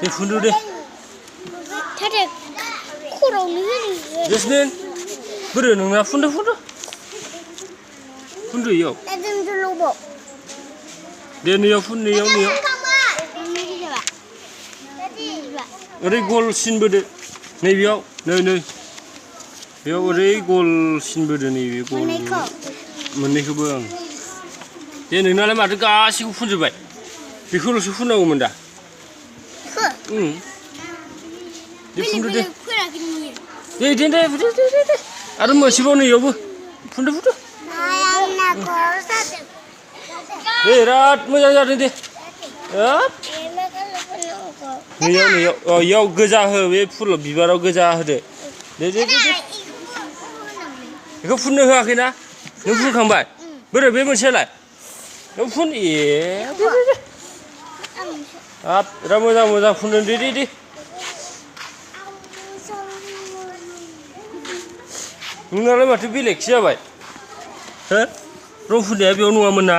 दे फुनदो दे थादे खर'आवनो होनो जेसमिन बोरो नोंना फुनदो इयाव दे नैयाव फुन नैयाव ओरै गल सिन बोदो नैबेयाव नै बेयाव ओरै गल सिन बोदो नैबे गल मोननैखौबो आं दे नोंनालाय माथो गासिखौबो फुनजोब्बाय बेखौल'सो फुननांगौमोन दा दे फुनदो दे आरो मोनसेबाव नैयावबो फुनदो बिराद मोजां जादों दे नैयाव इयाव गोजा हो बे फुल बिबाराव गोजा होदो दे बेखौ फुननो होआखैना नों फुनखांबाय बोरो बे मोनसेयालाय नों फुन हाब बिराद मोजां फुनदों दे नोंनालाय माथो बेलेगसो जाबाय हो रं फुननाया बेयाव नङामोन ना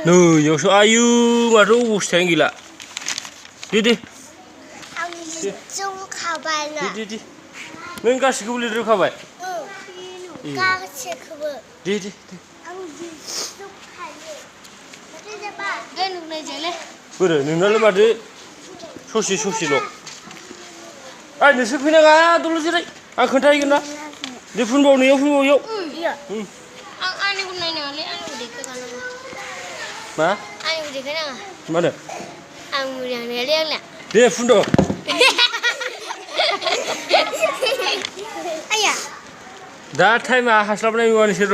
नैयावसो आयु माथो अबस्थायानो गैला दे नों गासिखौबो लिरजोबखाबाय दे बोरो नोंनालाय माथो ससेल' नोंसोर फैनाङा दल' जिराय आं खोन्थाहैगोन ना दे फुनबाव नैयाव इयाव मा मानो दे फुनद' दा टाइमा हास्लाबनाय नङा नोंसोर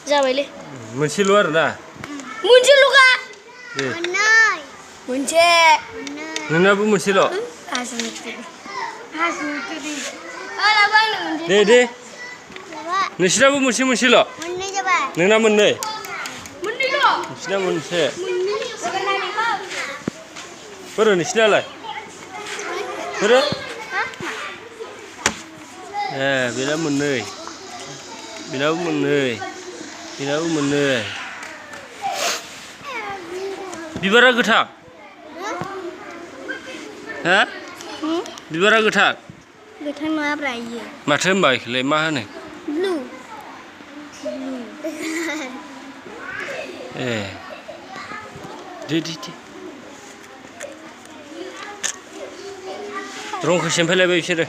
जाबायलै मोनसेल' आरोना मोनसेल'खा नोंनाबो मोनसेल' दे नोंसिनाबो मोनसेल' नोंना मोननै नोंसिना मोनसे बोरो नोंसिनालाय बोरो बेना मोननै बेनाबो मोननै बिबारा गोथां हा बिबारा गोथां नङाब्रा इयो माथो होनबा बेखौलाय मा होनो ब्लु दे रंखौ सेमफायलायबाय बिसोरो